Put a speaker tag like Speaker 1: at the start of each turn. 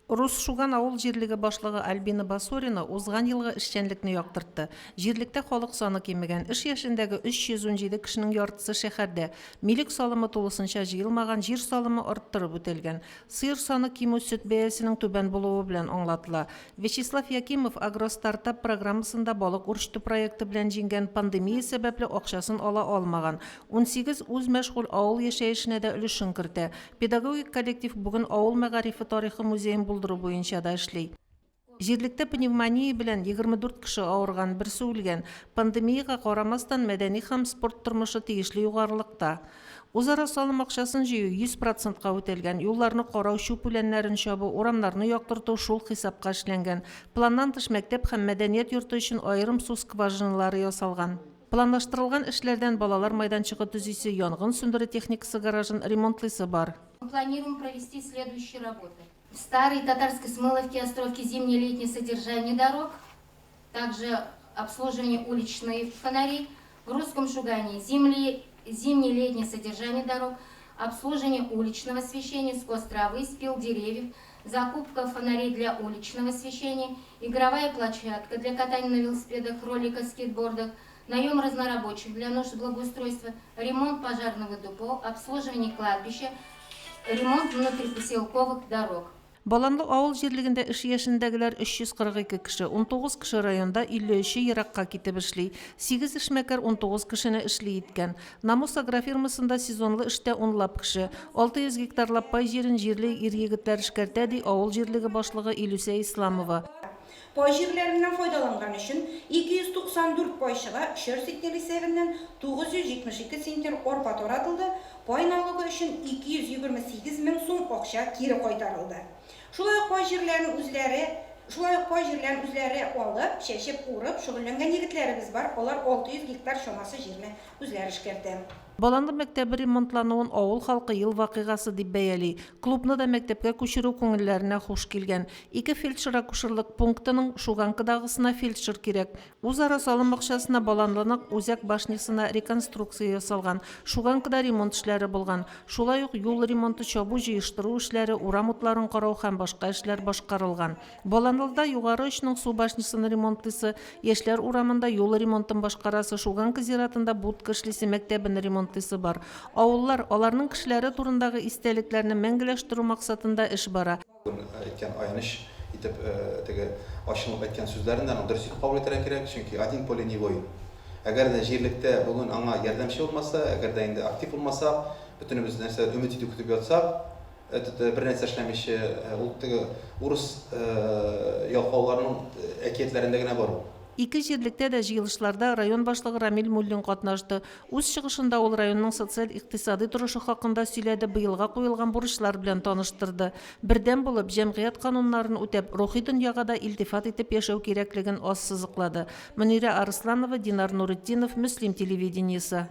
Speaker 1: Рус Шуган авыл җирлеге башлыгы Альбина Басорина узган елгы эшчәнлекне яктыртты. Җирлектә халык саны кимегән, эш яшендәге 317 кешенең яртысы шәһәрдә. Милек салымы тулысынча җыелмаган, җир салымы арттырып үтәлгән. Сыер саны кимү сөт бәясенең түбән булуы белән аңлатыла. Вячеслав Якимов Агростартап программасында балык үрчетү проекты белән җиңгән, пандемия сәбәпле акчасын ала алмаган. 18 үзмәшгуль авыл яшәешенә дә өлешен кертә. Педагогик коллектив бүген авыл мәгарифе тарихы музеен булдыру буенча да эшли. Җирлектә пневмония белән 24 кеше авырган, берсе үлгән. Пандемиягә карамастан, мәдәни һәм спорт тормышы тиешле югарылыкта. Үзара салым акчасын җыю 100 процентка үтәлгән, юлларны карау, чүп үләннәрен чабу, урамнарны яктырту шул хисапка эшләнгән. Планнан тыш мәктәп һәм мәдәният йорты өчен аерым су скважиналары ясалган. Планлаштырылган эшләрдән балалар майданчыгы төзисе, янгын сүндерү техникасы гаражын ремонтлыйсы бар.
Speaker 2: Мы планируем провести следующие работы. В Старой Татарской Смыловке, Островке зимнее-летнее содержание дорог, также обслуживание уличных фонарей, в Русском Шугане зимнее-летнее содержание дорог, обслуживание уличного освещения, скос травы, спил деревьев, закупка фонарей для уличного освещения, игровая площадка для катания на велосипедах, роликах, скейтбордах, наем разнорабочих для нужд благоустройства, ремонт пожарного депо, обслуживание кладбища, ремонт внутрипоселковых дорог.
Speaker 1: Баланлы авыл җирлегендә эш яшендәгеләр 342 кеше, 19 кеше районда, 53-е еракка китеп эшли. Сигез эшмәкәр 19 кешене эшли иткән. Намус агрофирмасында сезонлы эштә унлап кеше. 600 гектарлап пай җирен җирле ир-егетләр эшкәртә, ди авыл җирлеге башлыгы Илүсә Исламова.
Speaker 3: Пай җирләреннән файдаланган өчен 294 пайчыга өчәр центнер исәбеннән 972 центнер арпа таратылды, пай налогы өчен 228 мең сум акча кире кайтарылды. Шулай ук пай җирләрен үзләре Шулай ук пай җирләрен үзләре алып, чәчеп, урып шөгыльләнгән егетләребез бар, алар 600 гектар чамасы җирне үзләре эшкәртә.
Speaker 1: Баланлы мәктәбе ремонтлануын авыл халкы ел вакыйгасы дип бәяли. Клубны да мәктәпкә күчерү күңелләренә хуш килгән. Ике фельдшер-акушерлык пунктының Шуганкадагысына фельдшер кирәк. Үзара салым акчасына Баланлының үзәк башнясына реконструкция ясалган, Шуганкада ремонт эшләре булган. Шулай ук юл ремонты, чабу-җыештыру эшләре, урам утларын карау һәм башка эшләр башкарылган. Баланлыда Югары очның су башнясын ремонтлыйсы, Яшьләр урамында юл ремонтын башкарасы, Шуганка зиратында будка эшлисе, мәктәбен ремонтлыйсы бар. Авыллар, аларның кешеләре турындагы истәлекләрне мәңгеләштерү максатында эш бара.
Speaker 4: Бүген әйткән аяныч итеп теге ачынып әйткән сүзләрен дә аның дөрес итеп кабул итәргә кирәк, чөнки один поле не воин. Әгәр дә җирлектә бүген аңа ярдәмче булмаса, әгәр дә инде актив булмасак, бөтенебез нәрсәдер өмет итеп көтеп ятсак, Этот бер нәрсә эшләмичә, ул теге урыс ялкауларының әкиятләрендә генә бар ул.
Speaker 1: Ике җирлектә дә җыелышларда район башлыгы Рамил Муллин катнашты. Үз чыгышында ул районның социаль-икътисадый торышы хакында сөйләде, быелга куелган бурычлар белән таныштырды. Бердәм булып, җәмгыять кануннарын үтәп, рухи дөньяга да илтифат итеп яшәү кирәклеген ассызыклады. Мөнирә Арысланова, Динар Нуретдинов, Мөслим телевидениесе.